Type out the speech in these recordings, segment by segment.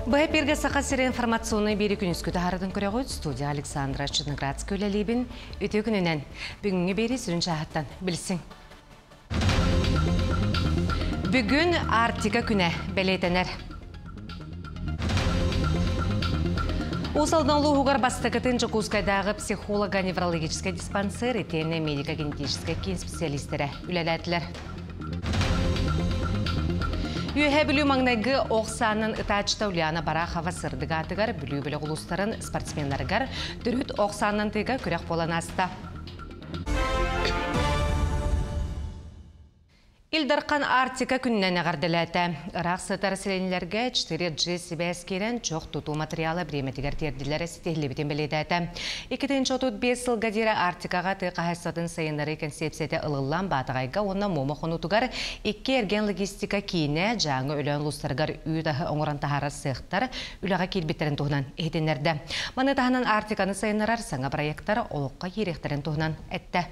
Быһа эпиргэ Саха сирэ информационнай биэри күнүскү таһаарытын көрөҕүт. Студия Александра Черноградская үлэлиибин. Үтүө күнүнэн. Бүгүҥҥү биэри сүрүн чааһыттан билсиҥ. Бүгүн Арктика күнэ бэлиэтэнэр. Уус Алдан улууһугар бастакытын Дьокуускайдааҕы психолого-неврологическай диспансер итиэннэ медико-генетическэй киин специалистэрэ үлэлээтилэр. Үөһээ Бүлүү маҥнайгы ох саанан ытааччыта Ульяна Барахова сырдык аатыгар Бүлүү бөлөх улуустарын спортсменнарыгар төрүт ох саанан тыыга күрэх буолан ааста. Ил Дархан Арктика күнүнэн эҕэрдэлээтэ. Ыраах сытар сэлиэнньэлэргэ 4G сибээс киирэн, чох тутуу матырыйаала бириэмэтигэр тиэрдиллэрэ ситиһиллибитин бэлиэтээтэ. 2035 сылга диэри Арктикаҕа тыа хаһаайыстыбатын сайыннарыы кэнсиэпсийэтэ ылыллан, Баатаҕайга уонна Муома хонуутугар икки эргиэн логистика киинэ, Дьааҥы Өлөөн улуустарыгар үүт аһы оҥорон таһаарар сыахтар үлэҕэ киирбиттэрин туһунан иһитиннэрдэ. Маны таһынан Арктиканы сайыннарар саҥа проектар олоххо киириэхтэрин туһунан эттэ.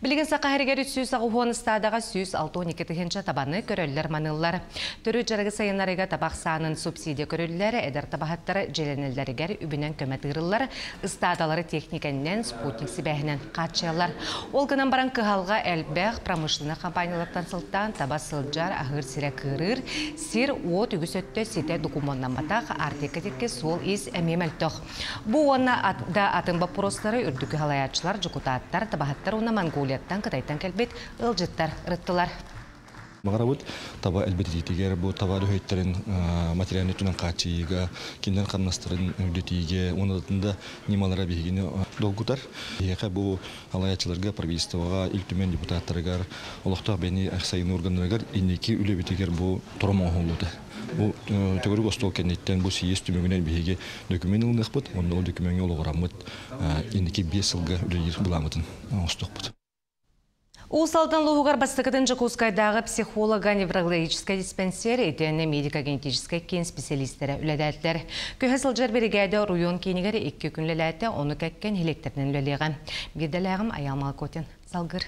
Билигин Саха сиригэр 380 ыстаадаҕа 162 тыһыынча табаны көрөллөр-маныыллар. Төрүт дьарыгы сайыннарыыга таба ахсаанын субсидия көрүллэр, эдэр табаһыттар дьиэлэнэллэригэр үбүнэн көмө тыырыллар, ыстаадалары техникэннэн, спутник сибээһинэн хааччыйаллар. Ол гынан баран кыһалҕа элбэх, промышленнай компаниялартан сылтаан таба сылдьар, аһыыр сирэ кыырыыр, сир, уот үгүс өттө ситэ докумуоннамматах, Арктика диэки суол-иис эмиэ мөлтөх. Бу уонна да атын боппуруостары үрдүкү салайааччылар, дьокутааттар, табаһыттар уонна Монголияттан, Кытайтан кэлбит ыалдьыттар ырыттылар. Баҕарабыт таба элбэтитиитигэр бу таба үлэһиттэрин материальнай өттүнэн хааччыйыыга, кинилэр хамнастарын үрдэтиигэ уонна да ньымалара биһигини долгутар. Биһиэхэ бу салайааччыларга, правительствоҕа, Ил Түмэн депутаттарыгар, олохтоох бэйэни сайыныы органнарыгар инники үлэбитигэр бу тором оҥоһуллубута. Бу төгүрүк остуол кэнниттэн бу сийиэс түмүгүнэн биһиги документ ылыныахпыт, онно ол докумеҥҥа олоҕураммыт инники 5 сылга үлэлиир былааммытын оҥостуохпут. Уус Алдан улууһугар бастакытын Дьокуускайдааҕы психолого-неврологическай диспансер итиэннэ медико-генетическэй киин специалистэрэ үлэлээтилэр. Көһө сылдьар биригээдэ оройуон киинигэр икки күн үлэлээтэ, ону кэккэ нэһилиэктэринэн үлэлиэҕэ. Биирдэлээҕим Айаал Малкотин салгыр.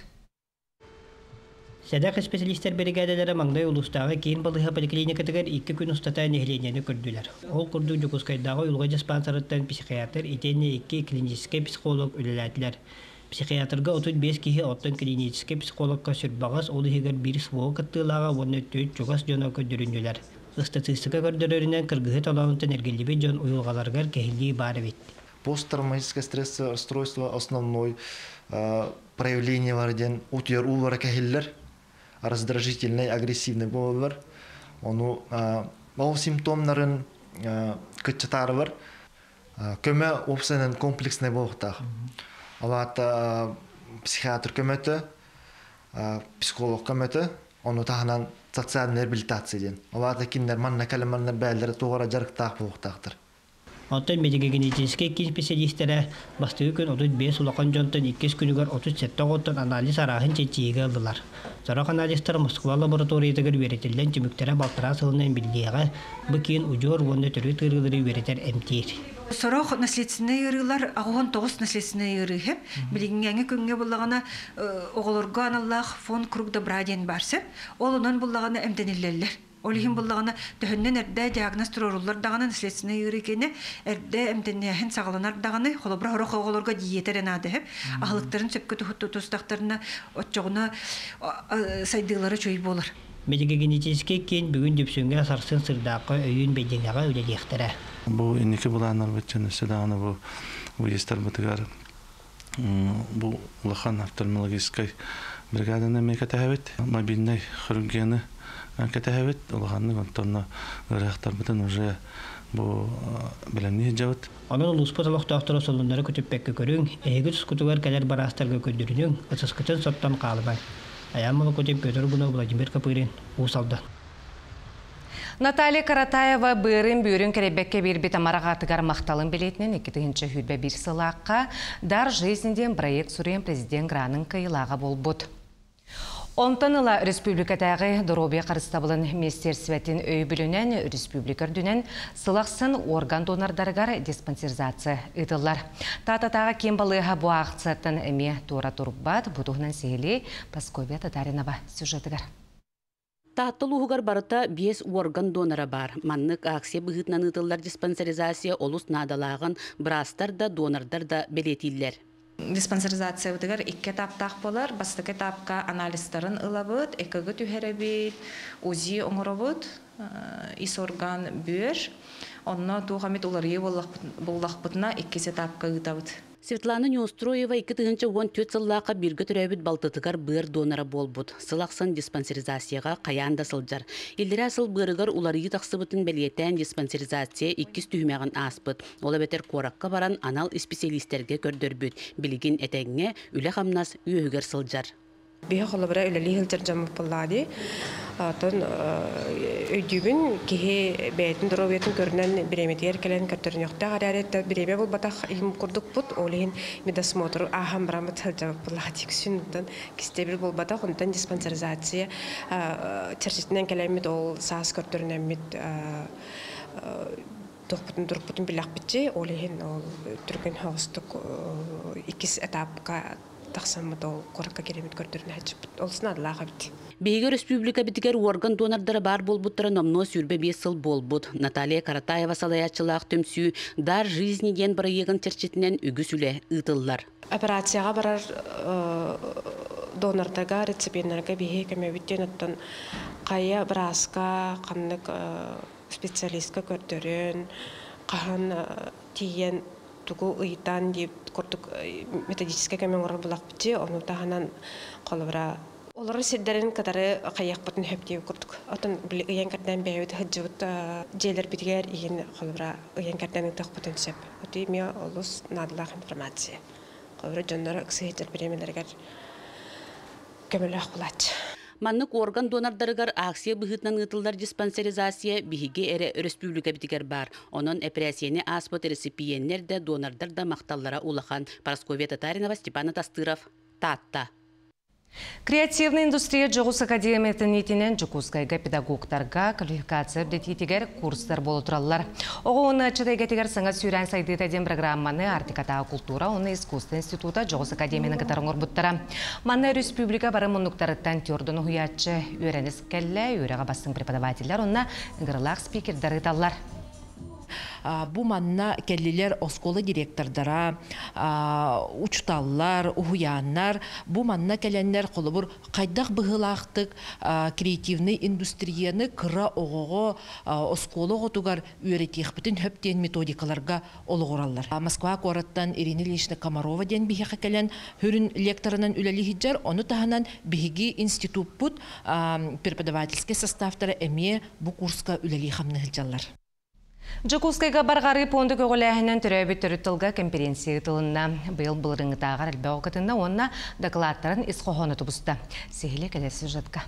Сэдэх исписэлиистэр биригээдэлэрэ маҥнай улуустааҕы киин балыыһа поликлиникатыгар икки күн устата нэһилиэнньэни көрдүлэр. Ол курдук Дьокуускайдааҕы уйулҕа диспансерыттан психиатр итиэннэ икки клиническэй психолог үлэлээтилэр. Психиатрга 35 киһи, оттон клиническэй психологка сүрбаҕас, ол иһигэр биир СВО кыттыылааҕа уонна түөрт чугас дьоно көрдөрүннүлэр. Ыстатыыстыка көрдөрөрүнэн, кыргыһыы толоонуттан эргиллибит дьон уйулҕаларыгар кэһиллии баар эбит. Посттравматическое стрессовое расстройство основной проявлениелар диэн утуйар уулара кэһиллэр, раздражительный, агрессивный буолаллар. Ону ол симптомнарын кыччатаарылар көмө уопсайынан комплекснай буолуохтаах. Ол аата психиатр көмөтө, психолог көмөтө, ону таһынан социальная реабилитация диэн. Ол аата кинилэр манна кэлэн манна бэйэлэрэ туох эрэ дьарыктаах буолуохтаахтар. Оттон медико-генетическэй киин специалистэрэ бастакы күн 35 улахан дьонтон иккис күнүгэр 37 оҕоттон анализ арааһын чинчийиигэ ыллылар. Сорох анализтар Москва лабораториятыгар үөрэтиллэн түмүктэрэ балтараа сылынан биллиэҕэ, бу киин удьуор уонна төрүт ыарыылары үөрэтэр эмтиир. Сорох наследственнай ыарыылар 89 наследственнай ыарыы иһэ. Билиҥҥээҥи күҥҥэ буллаҕына оҕолорго аналлаах фонд Круг добра диэн баар сөп. Ол онон буллаҕына эмтэниллэллэр. Ол иһин буллаҕына, төһөннөн эрдэ диагноз туруоруллар даҕаны, наследственнай ыарыы кэннэ эрдэ эмтэнээһин саҕаланар даҕаны, холобура, сорох оҕолорго диета эрэ наада үһү. Аһылыктарын сөпкө тутустахтарына, оччоҕуна сайдыылара үчүгэй буолар. Медико-генетическэй киин бүгүн Дүпсүҥҥэ сарсын Сырдаахха өйүүн Бэйдиҥэҕэ үлэлиэхтэрэ. Бу инники былааннарбыт дьон өссө даҕаны бу выездтарбытыгар бу улахан офтальмологическай бригаданы эмиэ кэтэһэбит. Мобильнай хирургияны кэтэһэбит. Улаханнык онтон ыарыһахтарбытын уже бу бэлэмнии сылдьабыт. Онон улууспут олохтоохторо солуннары көтүппэккэ көрүҥ, эһиги тускутугар кэлэр бараастарга көрдөрүнүҥ, ытыскытын соттон хаалымаҥ. Айаан Молокутин, Петр Гунов, Владимир Копырин, Уус Алдан. Наталья Каратаева быарын бүөрүн кэрэйбэккэ биэрбит амарах аатыгар махталын билиэтинэн 2021 сылаахха «Дар жизни» диэн проект суруйан президент гранын кыайыылааҕа буолбут. Онтон ыла республикатааҕы доруобуйа харыстабылын министиэристибэтин өйөбүлүнэн республика үрдүнэн сыл ахсын орган донордарыгар диспансеризация ыытыллар. Таататааҕы киин балыыһа бу аахсыйаттан эмиэ туора турбат. Бу туһунан сиһилии Прасковья Татаринова сюжетыгар. Таатта улууһугар барыта биэс уорган донора баар. Маннык акция быһыытынан ыытыллар диспансеризация олус наадалааҕын быраастар да, донордар да бэлиэтииллэр. Диспансеризациябытыгар икки этаптаах буолар. Бастакы этапка анализтарын ылабыт, ЭКГ түһэрэбит, УЗИ оҥоробут, ис орган бүөр. Онно туох эмит уларыйыы буллахпытына иккис этапка ыытабыт. Светлана Неустроева 2014 сыллаахха бииргэ төрөөбүт балтытыгар быар донора буолбут. Сыл ахсын диспансеризацияҕа хайаан да сылдьар. Иллэрээ сыл быарыгар уларыйыы тахсыбытын бэлиэтээн диспансеризация иккис түһүмэҕин ааспыт. Ол эбэтэр куоракка баран анал исписэлиистэргэ көрдөрбүт. Билигин этэҥҥэ, үлэ-хамнас үөһүгэр сылдьар. Биһи холобура үлэлии сылдьар дьоммут буоллаҕа дии. Оттон өйдүүбүн, киһи бэйэтин доруобуйатын көрүнэн бириэмэтигэр кэлэн көрдөрүнүөхтээх эрээри, бириэмэ булбатах иһин курдукпут. Ол иһин медосмотр ааһан бараммыт сылдьабыт буоллаҕа дии. Күсүн онтон кистэбил буолбатах, онтон диспансеризация чэрчитинэн кэлэммит ол саас көрдөрүнэммит туохпутун турукпутун билэхпитчи, ол иһин ол түргэн соҕустук иккис этапка тахсаммыт ол куоракка киирэммит көрдөрүнээччиппит олус наадалаах эбит. Биһиги өрөспүүбүлүкэбитигэр уорган донордара баар буолбуттара номнуо 25 сыл буолбут. Наталья Каратаева салайааччылаах түмсүү «Дар жизни» диэн бырайыагын чэрчитинэн үгүс үлэ ыытыллар. Операцияҕа барар донордарга, реципиеннарга биһи көмөбүт диэн оттон хайа бырааска, ханнык специалистка көрдөрөн, хаһан тиийэн тугу ыйытан диэбит курдук методическай көмө оҥорор булахпыт ону таһынан холобура олорор сирдэрин кытары хайыахпытын сөп диэбит курдук. Оттон били ыйан кэрдэн бэйэбит сылдьыбыт дьиэлэрбитигэр иһин холобура ыйан кэрдэн ыытыахпытын сөп. Ити эмиэ олус наадалаах информация. Холобура дьонноро ыксыһытар бириэмэлэригэр көмөлөөх булааччы. Маннык орган донордарыгар акция быһыытынан ыытыллар диспансеризация биһиги эрэ өрөспүүбүлүкэбитигэр баар. Онон эпэрээссийэни ааспыт реципиеннэр да, донордар да махталлара улахан. Парасковья Татаринова, Степан Атастыров, Таатта. Креативная индустрия дьоҕус академиятын иитинэн Дьокуускайга педагогтарга квалификация үрдэтиитигэр курстар буола тураллар. Оҕо уонна ыччат эйгэтигэр саҥа сүүрээн сайдыыта диэн программаны Арктикатааҕы култуура уонна искусство института дьоҕус академияны кытары оҥорбуттара. Манна республика бары муннуктарыттан түөрдөн уһуйааччы үөрэнэ кэллэ, үөрэҕэ бастыҥ преподавателлэр уонна ыҥырыылаах спикердэр ыыталлар. Бу манна кэллилэр оскуола директордара, учуталлар, уһуйааннар. Бу манна кэлэннэр холобур хайдах быһыылаахтык креативный индустрияны кыра оҕоҕо оскуола оҕотугар үөрэтиэхпитин сөп диэн методикаларга олоҕураллар. Москва куораттан Ирина Ильинична Комарова диэн биһиэхэ кэлэн сүрүн лекторынан үлэлии ону таһынан биһиги институппут преподавательскай составтара эмиэ бу курска үлэлии хамныы сылдьаллар. Дьокуускайга Барҕарыы пуонда көҕүлээһининэн төрөөбүт төрүт тылга кэмпириэнсийэ ыытылынна. Быйыл былырыыҥҥытааҕар элбэх оҕо кытынна уонна дакылааттарын ис хоһооно тубуста. Сиһилии кэлэр сюжетка.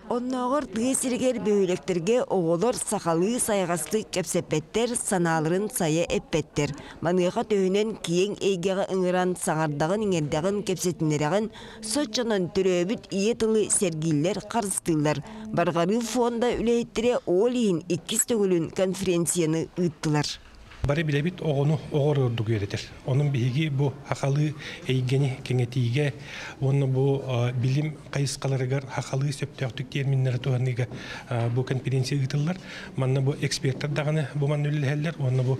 Оннооҕор тыа сиригэр бөһүөлэктэргэ оҕолор сахалыы сайаҕастык кэпсэппэттэр, санааларын сайа эппэттэр. Маныаха төһөнөн киэҥ эйгэҕэ ыҥыран саҥардаҕын-иҥэрдэҕин, кэпсэтиннэрэҕин, соччонон төрөөбүт ийэ тылы сэргииллэр, харыстыыллар. Барҕарыы фонда үлэһиттэрэ ол иһин иккис төгүлүн конференцияны ыыттылар. Бары билэбит оҕону оҕо ордук үөрэтэр. Онон биһиги бу сахалыы эйгэни кэҥэтиигэ уонна бу билим хайысхаларыгар сахалыы сөптөөхтүк терминнэри туһаныыга бу конференция ыытыллар. Манна бу эксперттэр даҕаны бу манна үлэлэһэллэр уонна бу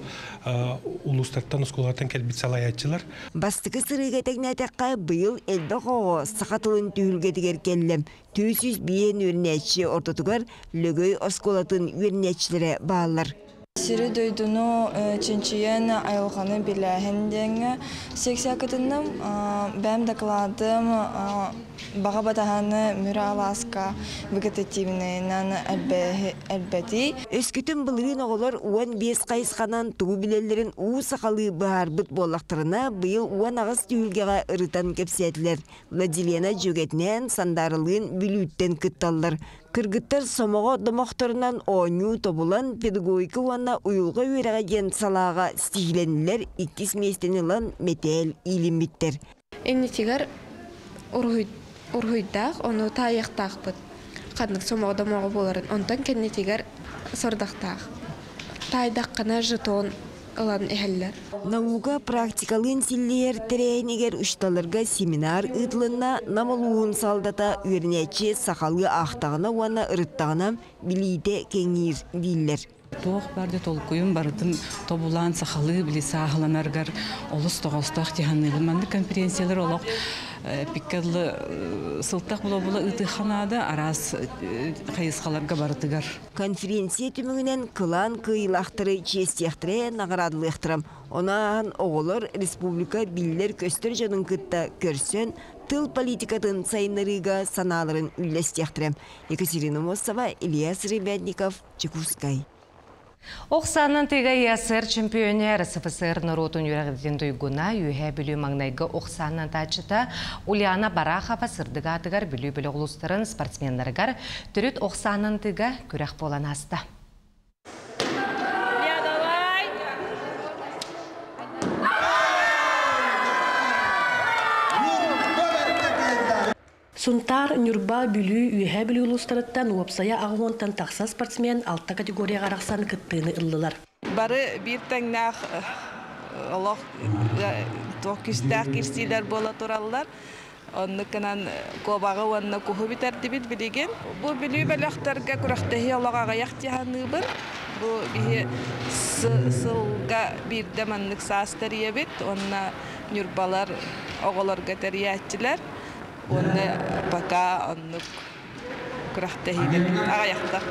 улуустартан, оскуолалартан кэлбит салайааччылар. Бастакы сырыыга тэҥнээтэххэ, быйыл элбэх оҕо саха тылын түһүлгэтигэр кэллэ. 405 үөрэнээччи ортотугар Лөгөй оскуолатын үөрэнээччилэрэ бааллар. Сири дойдуну чинчийэн айылҕаны билээһин диэҥҥэ секция кытынным. Бэйэм докладым баҕа батаһаны Мүрү алааска вегетативнайынан элбэтии. Өскөтүн былырыын оҕолор 15 хайысханан тугу билэллэрин уу сахалыы быһаарбыт буоллахтарына, быйыл 18 түһүлгэҕэ ырытан кэпсээтилэр. Владилена дьүөгэтинээн Сандааралыын Бүлүүттэн кытталлар. Кыргыттар сомоҕо домохторунан оонньуу тобулан педагогика уонна уйулҕа үөрэҕэ диэн салааҕа ситиһиилэннилэр, иккис миэстэни ылан мэтээл иилиммиттэр. Иннитигэр уруһуйдаах, ону таайыахтаахпыт. Ханнык сомоҕо домоҕо буоларын. Онтон кэннитигэр сорудахтаах. Таайдаххына жетон ылан иһэллэр. Наука практикалыын силлиһэр тэрээһинигэр учууталларга семинар ыытылынна, Нам улууһун салалтата үөрэнээччи сахалыы аахтаҕына уонна ырыттаҕына билиитэ кэҥиир дииллэр. Туох баар да толкуйун барытын тобулаан сахалыы били сааһыланаргар олус тоҕоостоох дии саныыбын. Маннык конференциялар олох пикке дылы сылтах була-була ыытыахха наада араас хайысхаларга барытыгар. Конференция түмүгүнэн кылаан кыайыылаахтары чиэстиэхтэрэ, наҕараадалыахтара. Ону ааһан оҕолор республика биллэр-көстөр дьонун кытта көрсөн, тыл политикатын сайыннарыыга санааларын үллэстиэхтэрэ. Екатерина Мосова, Илья Сребятников, Чекускай. Ох саанан тыга ЯСР чемпионе РСФСР норуотун үөрэҕин туйгуна Үөһээ Бүлүү маҥнайгы ох саанан тааччыта Ульяна Барахова сырдык аатыгар Бүлүү бөлөх улуустарын спортсменнарыгар төрүт ох саанан тыга күрэх буолан ааста. Сунтаар, Ньурба, Бүлүү, Үөһээ Бүлүү улуустарыттан уопсайа аҕыс уонтан тахса спортсмен алта категорияҕа арахсан кыттыыны ыллылар. Бары биир тэҥнээх олох туох күүстээх кирсиилэр буола тураллар. Оннук гынан куобаҕы уонна куһу бүтэрдибит билигин. Бу Бүлүү бөлөхтөргө күрэхтэһии олох аҕыйах дии саныыбын. Бу биһи сылга биирдэ маннык саас тэрийэбит уонна Ньурбалар оҕолорго тэрийээччилэр. Уонна пока оннук күрэхтэһиилэр аҕыйахтар.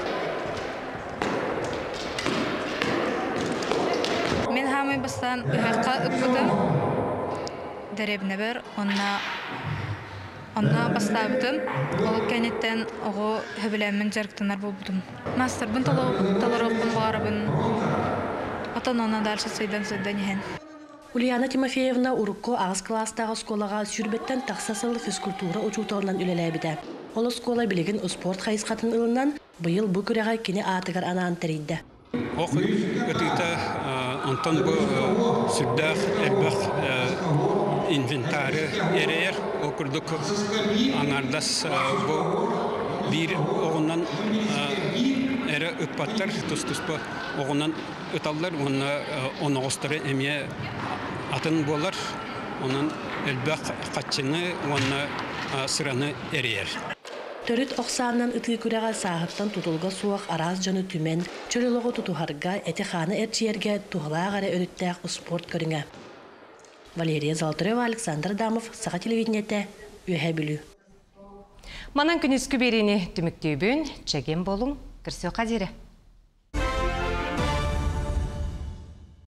Мин хаамай бастаан ыһыахха ыппытым дэриэбинэбэр уонна онно бастаабытым. Ол кэнниттэн оҕо сөбүлээммин дьарыктанар буолбутум. Маастарбын толоруохпун баҕарабын. Отон онно дальше сайдан-сайдан иһэн. Ульяна Тимофеевна урукку аҕыс кылаастаах оскуолаҕа сүүрбэттэн тахса сыл физкультура учууталынан үлэлээбитэ. Ол оскуола билигин успуорт хайысхатын ылынан, быйыл бу күрэҕи кини аатыгар анаан тэрийдэ. Ох ытыыта онтон бу сүрдээх элбэх инвентары эрэйэр. Ол курдук аҥаардас бу биир оҕунан эрэ ыппаттар, тус-туспа оҕунан ыталлар уонна оноҕосторо эмиэ атын буолар. Онон элбэх хаччыны уонна сыраны эрэйэр. Төрүт ох саанан ытыы күрэҕэ сааһыттан тутулуга суох араас дьону түмэн, чөл олоҕу тутуһарга, эти-хааны эрчийэргэ туһалаах эрэ өрүттээх успуорт көрүҥэ. Валерия Золотарева, Александр Адамов, Саха телевидениетэ, Үөһээ Бүлүү. Манан күнүскү биэриини түмүктүүбүн, чэгиэн буолуҥ, көрсүөххэ диэри.